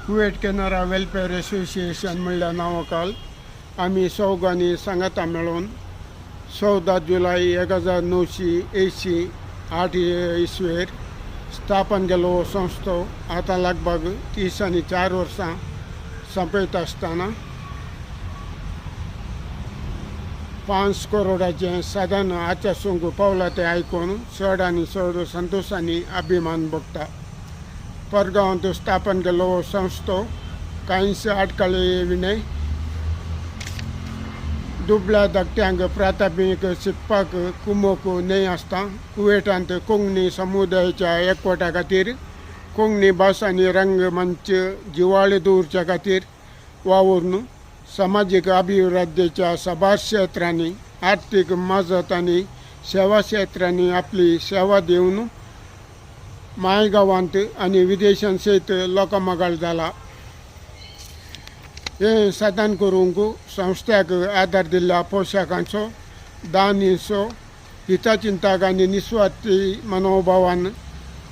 Kuwait Canara welfare association म्हणल्या नांवाखाल आमी चौगांनी सांगाता मेळोवन 14 जुलय 1988 इसवेर स्थापन केलो हो संस्थो आतां लगभग 34 वर्सां सोंपयता आसतना 5 करोडाचें साधन आचासूंक पावला तें आयकून चड आनी चड संतोश आनी अभिमान भोगता. परगांवांत स्थापन केलो हो संस्थो कांयच आडखळी विणें दुबळ्या धाकट्यांक प्राथमीक शिकपाक कुमोक न्हय आसता. कुवेटांत कोंकणी समुदायाच्या एकवटा खातीर कोंकणी भास आनी रंगमंच जिवाळे दवरच्या खातीर वावुरून समाजीक अभिवृद्धीच्या साबार क्षेत्रांनी आर्थीक मजत आनी सेवा क्षेत्रांनी आपली सेवा दिवन मायगांवांत आनी विदेशांत सयत लोकां मोगाळ जाला. हें साधन करूंक संस्थ्याक आदार दिल्ल्या पोशाखांचो दानीचो हितचिंतक आनी निस्वार्थी मनोभावान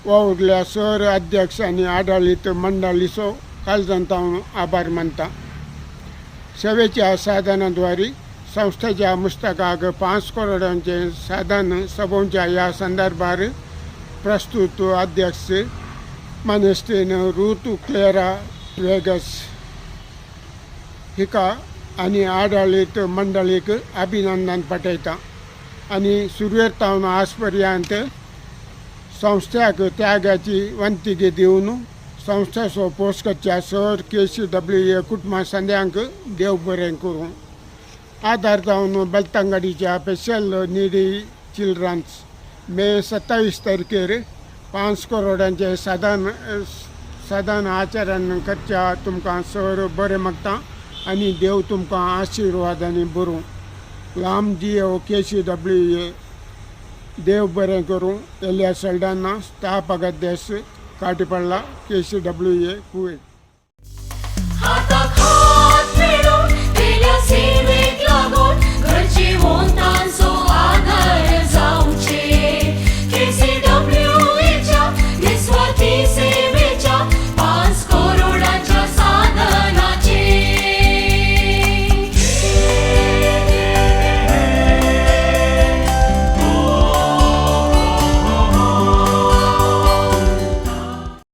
वावुरल्या सर अध्यक्ष आनी आडळीत मंडळीचो काळजांत हांव आभार मानता. सेवेच्या साधनाद्वारे संस्थेच्या मुस्तकाक 5 करोडांचें साधन सोबोवच्या ह्या संदर्भार प्रस्तुत अध्यक्ष मानेस्तीन रूत क्लेरा वेगस हिका आनी आडळीत मंडळीक अभिनंदन पाठयता आनी सुरवेर तावन आज पर्यंत संस्थ्याक त्यागाची वंतिकी दिवन संस्थेचो पोस करच्या सर KCWA कुटुंबा संद्यांक देव बरें करूं. आदार जावन बेलतंगडीच्या स्पेशल निडी चिल्ड्रन्स मे 27 तारखेर 5 करोडांचे साधन साधन आचरण करच्या तुमकां सर बरें मागता आनी देव तुमकां आशिर्वाद आनी बरूं. लांब जियो KCWA. देव बरें करूं. एलिया सल्डाना, स्थापक अध्यक्ष, काटीपल्ला, KCWA, Kuwait.